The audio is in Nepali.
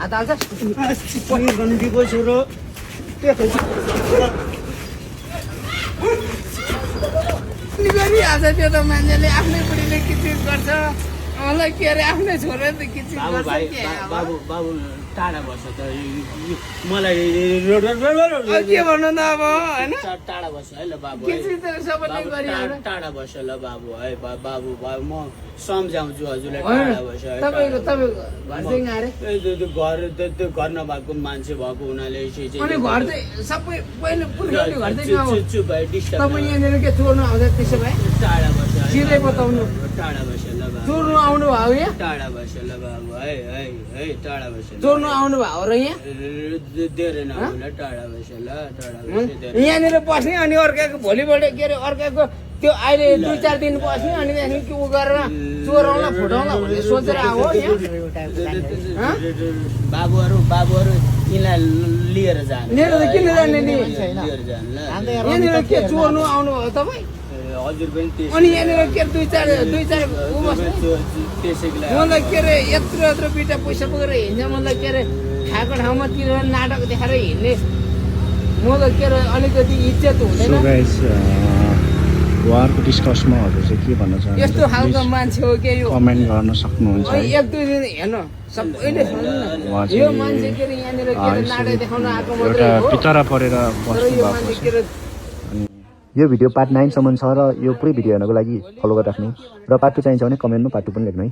हात हाल्छ गण्डीको छोरो गरिहाल्छ त्यो त मान्छेले आफ्नै बुढीले किचिक गर्छ मलाई के अरे आफ्नै छोरा त किचिक बाबु गर्छ भाइ के अब? बाबु बाबु टाढा बस्छ त मलाई के भन्नु त अब होइन टाढा बस्छ है ल बाबु है। किचिक त सबैले बाबु गरिहाल्छ टाढा बस्छ ल बाबु है बाबु बाबु म सम्झाउँछु हजुरलाई होइन टाढा बस्छ है तपाईँको घर चाहिँ अरे त्यो घर नभएको मान्छे भएको हुनाले अनि घर चाहिँ सबै पहिले पुर्खाउने घर चाहिँ अब चुप भाइ डिस्टर्ब तपाईँ यहाँनिर के चोर्नु आउँछ त्यसो भए टाढा बस्छ है। सिधै बताउनु टाढा बस्छ ल बाबु चोर्नु आउनु भयो यहाँ टाढा बस्छ ल बाबु है है है टाढा बस्छ ल। चोर्नु आउनु भयो र यहाँ धेरै नहुन टाढा बस्छ ल टाढा बस्छ धेरै यहाँनिर बस्ने अनि अर्काको भोलिपल्ट के अरे अर्काको त्यो अहिले 2-4 दिन बस्ने अनि त्यहाँदेखि उ गरेर चोराउला फुटाउला भन्ने सोचेर आऊ हो यहाँ बाबुहरू यिनलाई लिएर जाने लिएर त किन जाने नि लिएर जाने ल यहाँनिर के चोर्नु आउनु भयो तपाईँ हजुर पनि अनि यहाँनिर के 2-4 उ बस्ने त्यसैको लागि मलाई के अरे यत्रो बिटा पैसा बोकेर हिँड्छ मलाई के अरे खाएको ठाउँमा तिर नाटक देखाएर हिँड्ने मलाई के अरे अलिकति इज्जत हुँदैन उहाँहरूको डिस्कसमा हजुर चाहिँ के भन्न यस्तो खालको चाहनुहुन्छ मान्छे हो के यो कमेन्ट गर्न सक्नुहुन्छ है। 1-2 दिन हेर्नु सबैले सुन्नु उहाँ न चाहिँ यो मान्छे के अरे यहाँनिर के अरे नाटक देखाउन आएको मात्रै एउटा हो पितरा परेर तर बस्नु यो भएको मान्छे छ। के अरे अनि यो भिडियो पार्ट 9 सम्म छ र यो पुरै भिडियो हेर्नको लागि फलो गरिराख्नु र पार्ट 2 चाहिन्छ भने कमेन्टमा पार्ट 2 पनि लेख्नु है।